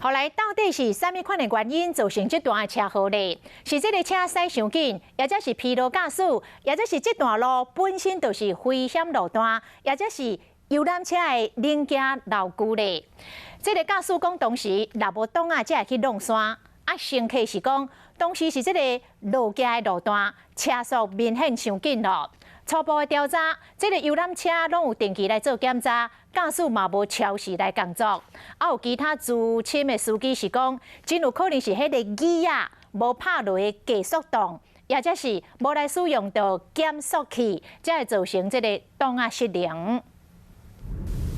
後來到底是啥物款的原因造成這段的車禍呢？是這个車駛傷緊，抑或是疲勞駕駛，抑或是這段路本身就是危險路段，抑或是遊覽車的零件老舊咧？這个駕駛講當時若無擋仔，才會去挵山。啊，乘客是講當時是這个落崎的路段，車速明顯傷緊咯。初步的調查，這个遊覽車攏有定期來做檢查，駕駛嘛無超時來工作。啊，有其他資深的司機是講，真有可能是彼个椅仔無拍落的加速檔，抑或是無來使用著減速器，才會造成這个擋仔失靈。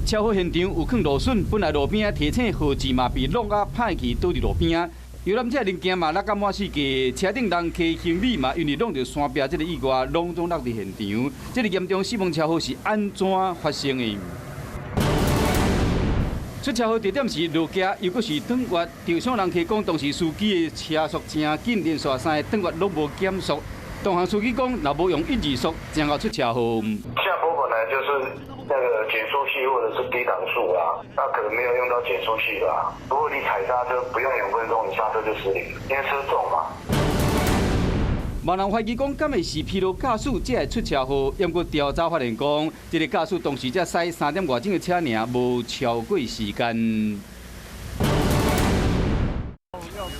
車禍現場有囥路筍，本來路邊提醒號誌嘛被挵啊歹去倒佇路邊。遊覽車零件嘛落甲滿四界，車頂人客行李嘛因為挵著山壁這个意外，攏總落佇現場。這个嚴重死亡車禍是按怎發生的？出車禍地點是落崎，又閣是轉彎。受傷人客講，當時司機的車速誠緊，連續三个轉彎攏無減速。同行司機講，若無用一二速，正會出車禍。下坡本來就是那個減速器或者是低檔速啦，那可能沒有用到減速器啦。如果你踩剎車不用2分鐘，你剎車就失靈，因為車重嘛。嘛人懷疑講，敢會是疲勞駕駛才會出車禍？毋過調查發現講，這个駕駛當時才駛三點外鐘的車爾，無超過時間。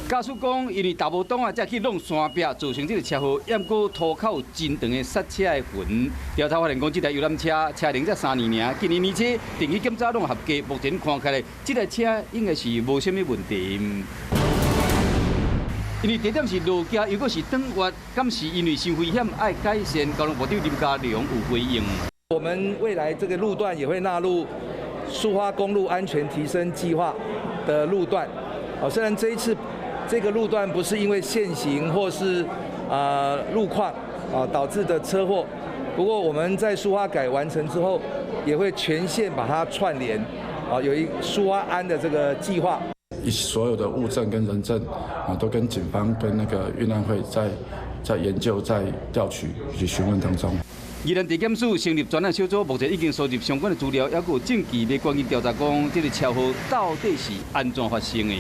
駕駛講，因為踏無擋仔，才去挵山壁，造成這个車禍。毋過塗跤有真長的剎車的痕。調查發現講，這台遊覽車車齡才3年爾，今年年初定期檢查攏合格，目前看起來，這台車應該是無啥物問題。因為地點是落崎，又閣是轉彎，敢是因為傷危險愛改善？交通部長林佳龍有回應。我們未來這個路段也會納入蘇花公路安全提升計劃的路段。哦，雖然這一次這個路段不是因為線型或是路況啊導致的車禍，不過我們在蘇花改完成之後，也會全線把它串聯，啊，有一蘇花安的這個計劃。所有的物證跟人證啊，都跟警方跟那個運安會在研究、在調取以及詢問當中。宜蘭地檢署成立專案小組，目前已經收集相關的資料，抑閣有證據，欲趕緊調查講，這个車禍到底是按怎發生的。